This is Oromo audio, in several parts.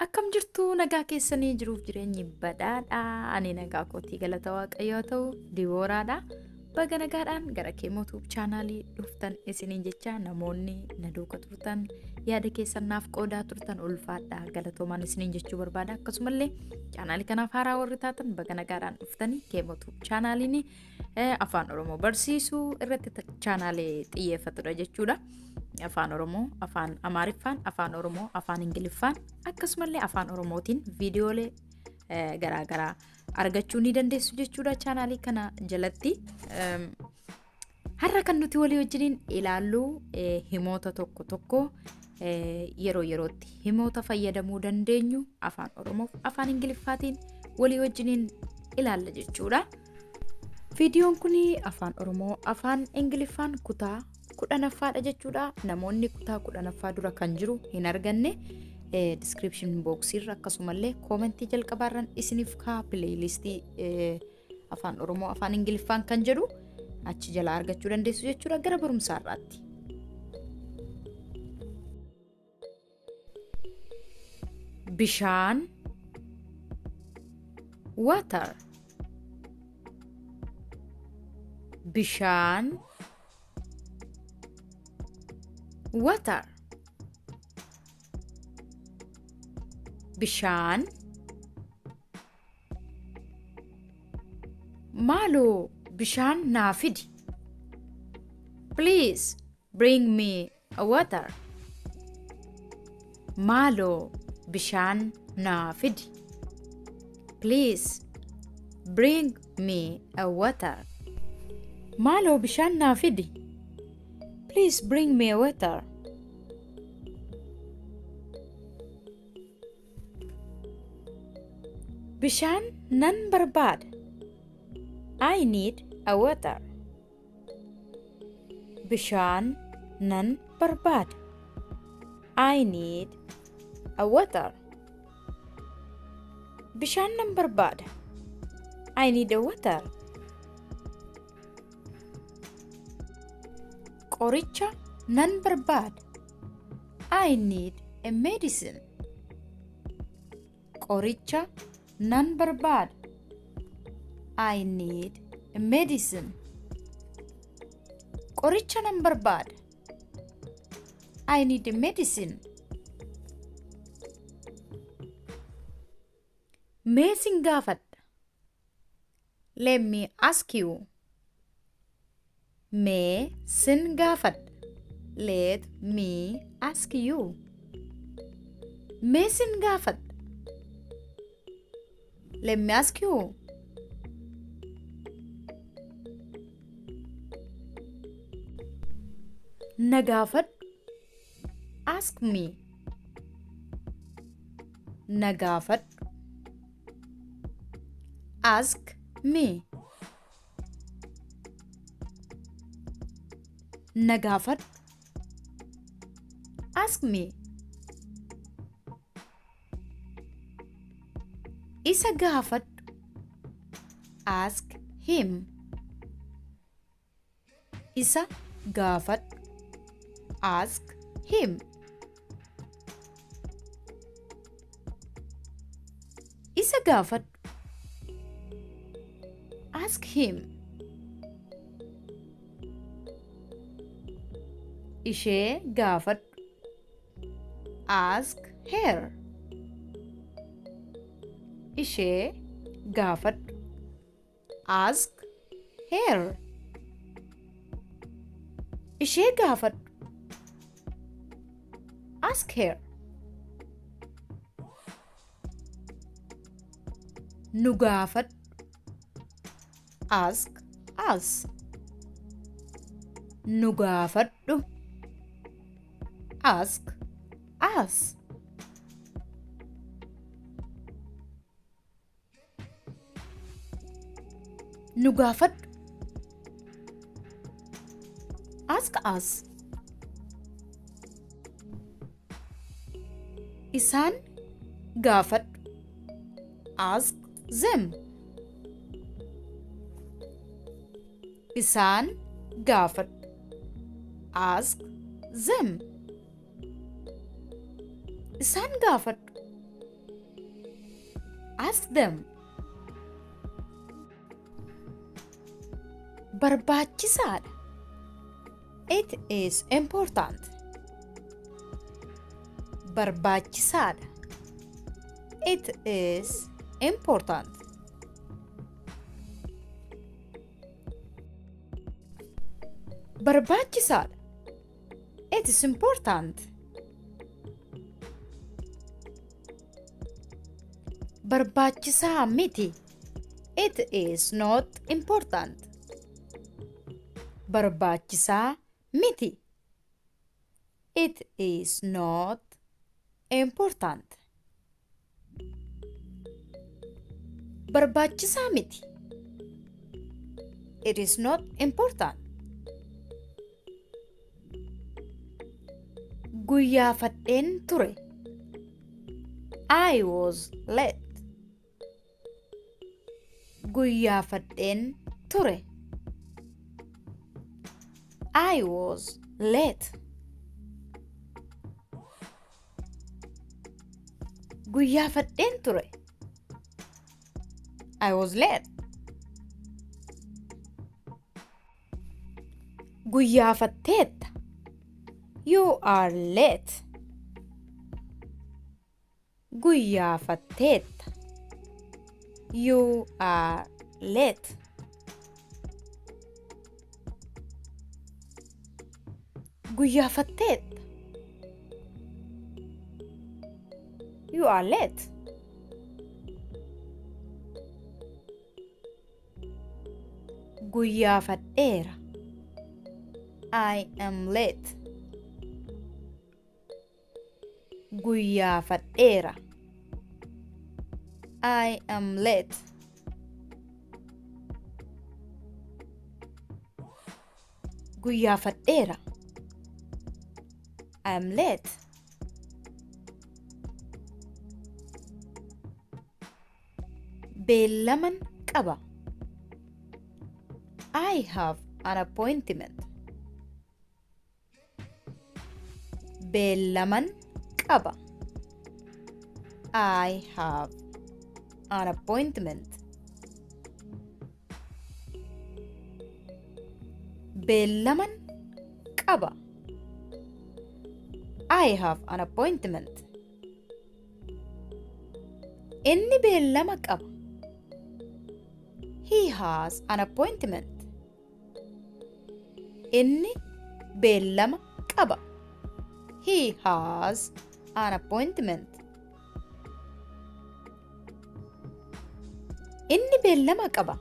Akkam jirtu nagaa keessanii jiruuf jireenyi badhaadha. Ani nagaa kootii galata waaqayyoo ta'u Dibooraadha. Baga nagaadhaan gara Keemoo Tube chaanaalii dhuftan isiniin jecha namoonni na duuka turtan yaada keessan naaf qoodaa turtan ulfaadha galatoomaan isiniin jechuu barbaada. Akkasumallee chaanaalii kanaaf haaraa warri taatan baga nagaadhaan dhuftanii Keemoo Tube chaanaaliin afaan Oromoo barsiisuu irratti chaanaalee xiyyeeffatudha jechuudha. Afaan Oromoo, afaan Amaariffaan, afaan Oromoo, afaan Ingiliffaan akkasumallee afaan Oromootiin viidiyoolee garaagaraa argachuu ni dandeessu jechuudha chaanaalii kana jalatti. Har'a kan nuti walii wajjiniin ilaallu himoota tokko tokko yeroo yerootti himoota fayyadamuu dandeenyu afaan Oromoof afaan Ingiliffaatiin walii wajjiniin ilaalla jechuudha. Viidiyoon kun afaan Oromoo afaan Ingiliffaan kutaa 10ffaadha jechuudha. Namoonni kutaa 10ffaa dura kan jiru hin arganne description box irra akkasumallee koomentii jalqabaarran isiniif kaa pileeylistii afaan Oromoo afaan Ingiliffaan kan jedhu achi jalaa argachuu dandeessu jechuudha gara barumsaa irraatti. Bishaan water bishaan water bishaan maaloo bishaan naa fidi please bring me a water maaloo bishaan naa fidi please bring me a water maaloo bishaan naa fidi please bring me a water Bishaan nan barbaada. I need a water. Bishaan nan barbaada. I need a water. Bishaan nan barbaada. I need a water. Qoricha nan barbaada. I need a medicine. Qoricha nan barbaada. I need a medicine. Qoricha nan barbaada. I need a medicine. Mee sin gaafadha. Let me ask you. Mee sin gaafadha. Let me ask you. Mee sin gaafadha. Let me ask you. Na gaafadhu. Ask me. Na gaafadhu. Ask me. Na gaafadhu. Ask me. Isa gaafadhu. Ask him. Isa gaafadhu. Ask him. Isa gaafadhu. Ask him. Ishee gaafadhu. Ask her. Ishee gaafadhu. Ask her. Ishee gaafadhu. Ask her. Nu gaafadhu. Ask us. Nu gaafadhu. Ask us. Nu gaafadhu. Ask us. Isaan gaafadhu. Ask them. Isaan gaafadhu. Ask them. Isaan gaafadhu. Ask them. Barbaachisaadha. It is important. Barbaachisaadha. It is important. Barbaachisaadha. It is important. Barbaachisaa miti. It is not important. Barbaachisaa miti. It is not important. Barbaachisaa miti. It is not important. Guyyaafadheen ture. I was late. Guyyaafadheen ture. I was late. Guyyaafadheen ture. I was late. Guyyaafatteetta. You are late. Guyyaafatteetta. You are late. Guyyaafatteetta. You are late. Guyyaafadheera. I am late. Guyyaafadheera. I am late. Guyyaafadheera. I am late. Beellaman qaba. I have an appointment. Beellaman qaba. I have an appointment. Beellaman qaba. I have an appointment. Inni beellama qaba. He has an appointment. Inni beellama qaba. He has an appointment. Inni beellama qaba.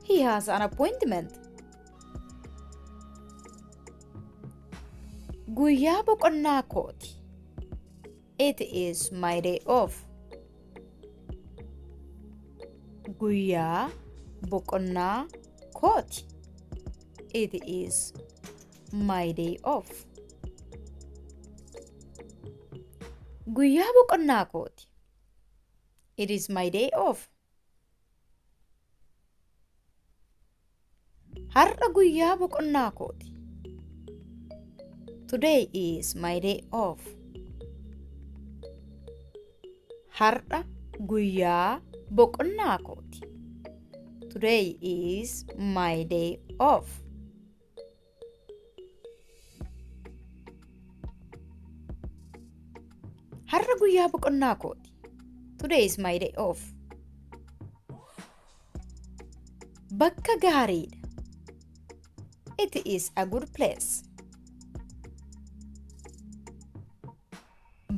He has an appointment. Guyyaa boqonnaa kooti. It is my day off. Guyyaa boqonnaa kooti. It is my day off. Guyyaa boqonnaa kooti. It is my day off. Har'a guyyaa boqonnaa kooti. Today is my day off. Har'a guyyaa boqonnaa kooti. Today is my day off. Har'a guyyaa boqonnaa kooti. Today is my day off. Bakka gaariidha. It is a good place.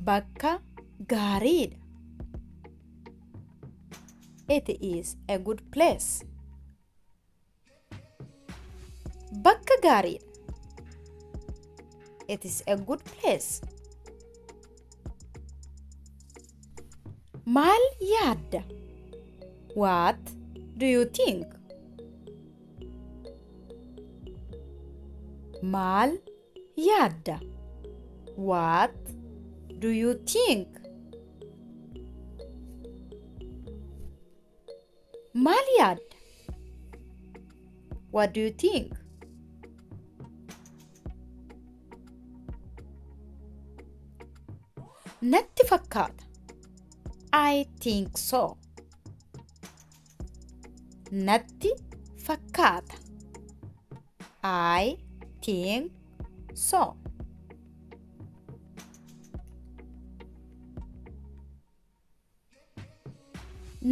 Bakka gaariidha. It is a good place. Bakka gaariidha. It is a good place. Maal yaadda? What do you think? Maal yaadda? What do you think? Maal yaadda? What do you think? Natti fakkaata. I think so. Natti fakkaata. I think so.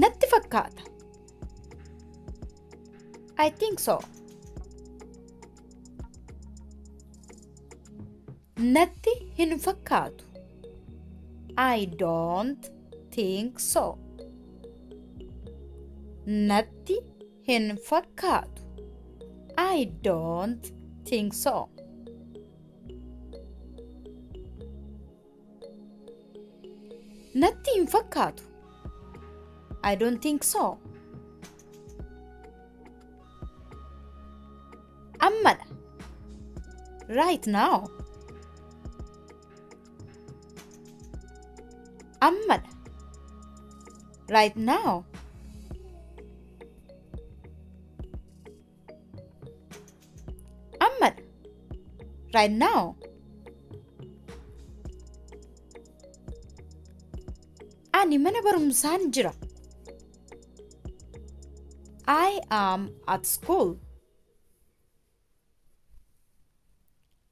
Natti fakkaata. I think so. Natti hin fakkaatu. I don't think so. Natti hin fakkaatu. I don't think so. Natti hin fakkaatu. I don't think so. Ammadha. Right now. Ammadha. Right now. Ammadha. Right now. Ani mana barumsaan jira. I am at school.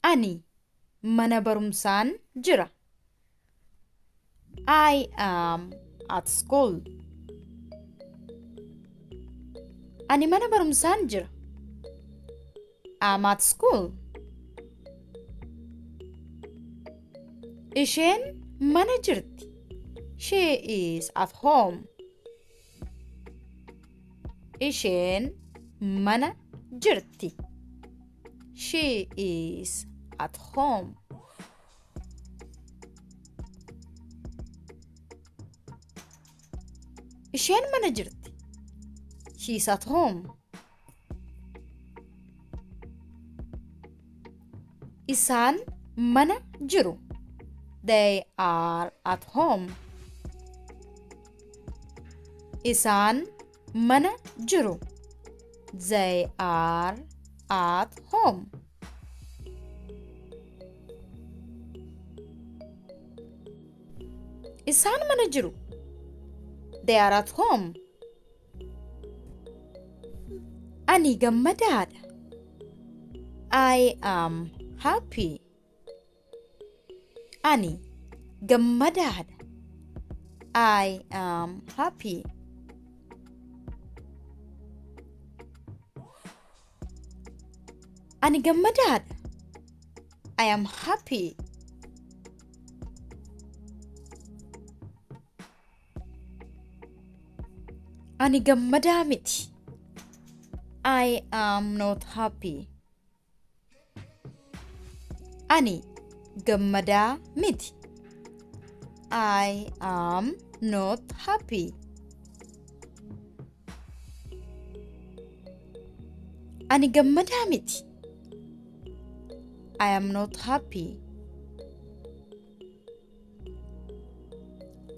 Ani mana barumsaan jira. I am at school. Ani mana barumsaan jira. I'm at school. Isheen mana jirti. She is at home. Isheen mana jirti. She is at home. Isheen mana jirti. She is at home. Isaan mana jiru. They are at home. Isaan mana jiru. They are at home. Isaan mana jiru. They are at home. Ani gammadaadha. I am happy. Ani gammadaadha. I am happy. Ani gammadaadha. I am happy. Ani gammadaa miti. I am not happy. Ani gammadaa miti. I am not happy. Ani gammadaa miti. I am not happy.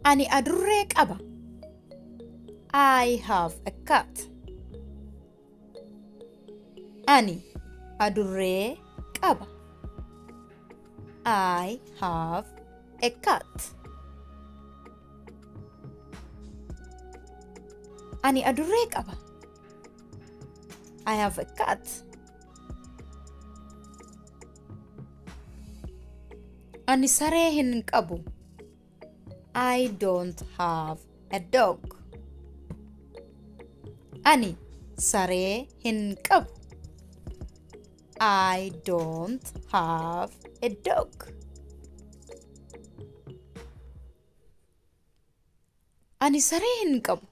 Ani adurree qaba. I have a cat. Ani adurree qaba. I have a cat. Ani adurree qaba. I have a cat. Ani saree hin qabu. I don't have a dog. Ani saree hin qabu. I don't have a dog. Ani saree hin qabu.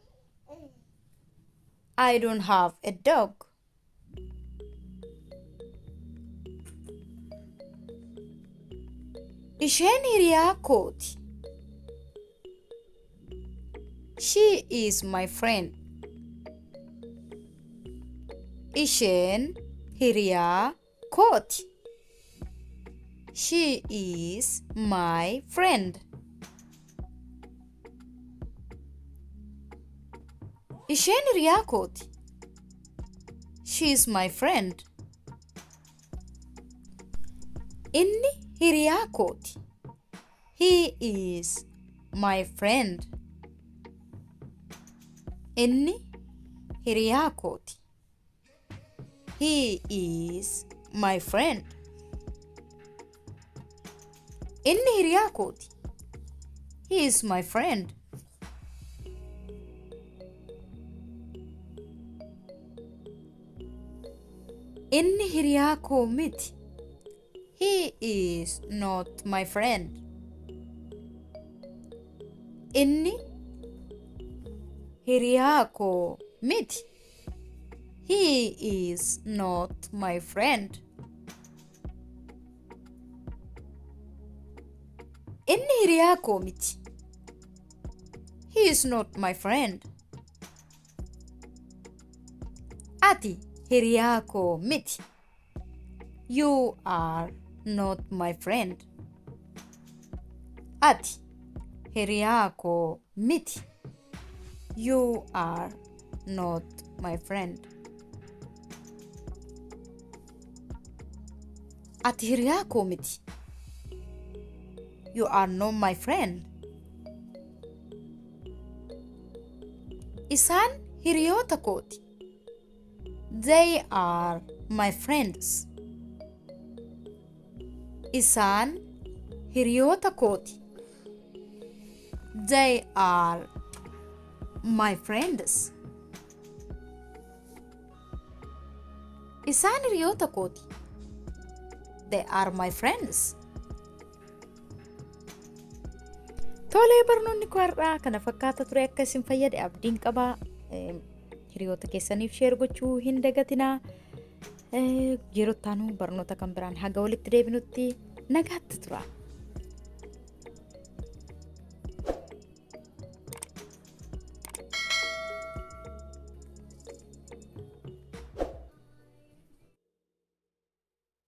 I don't have a dog. Isheen hiriyaa kooti. She is my friend. Isheen hiriyaa kooti. She is my friend. Isheen hiriyaa kooti. She is my friend. Inni hiriyaa kooti. He is my friend. Inni hiriyaa kooti. He is my friend. Inni hiriyaa kooti. He is my friend. Inni hiriyaa koo miti. He is not my friend. Inni hiriyaa koo miti. He is not my friend. Inni hiriyaa koo miti. He is not my friend. Ati hiriyaa koo miti. You are not my friend. Ati hiriyaa koo miti. You are not my friend. Ati hiriyaa koo miti. You are not my friend. Isaan hiriyoota kooti. They are my friends. Isaan hiriyoota kooti. They are my friends. Isaan hiriyoota kooti. They are my friends. Tolee, barnoonni koo har'aa kana fakkaata ture. Akka isin fayyade abdiin qabaa. Hiriyoota keessaniif share gochuu hin dagatinaa. Yeroo itti aanu barnoota kan biraan haga walitti deebinutti nagaatti tura.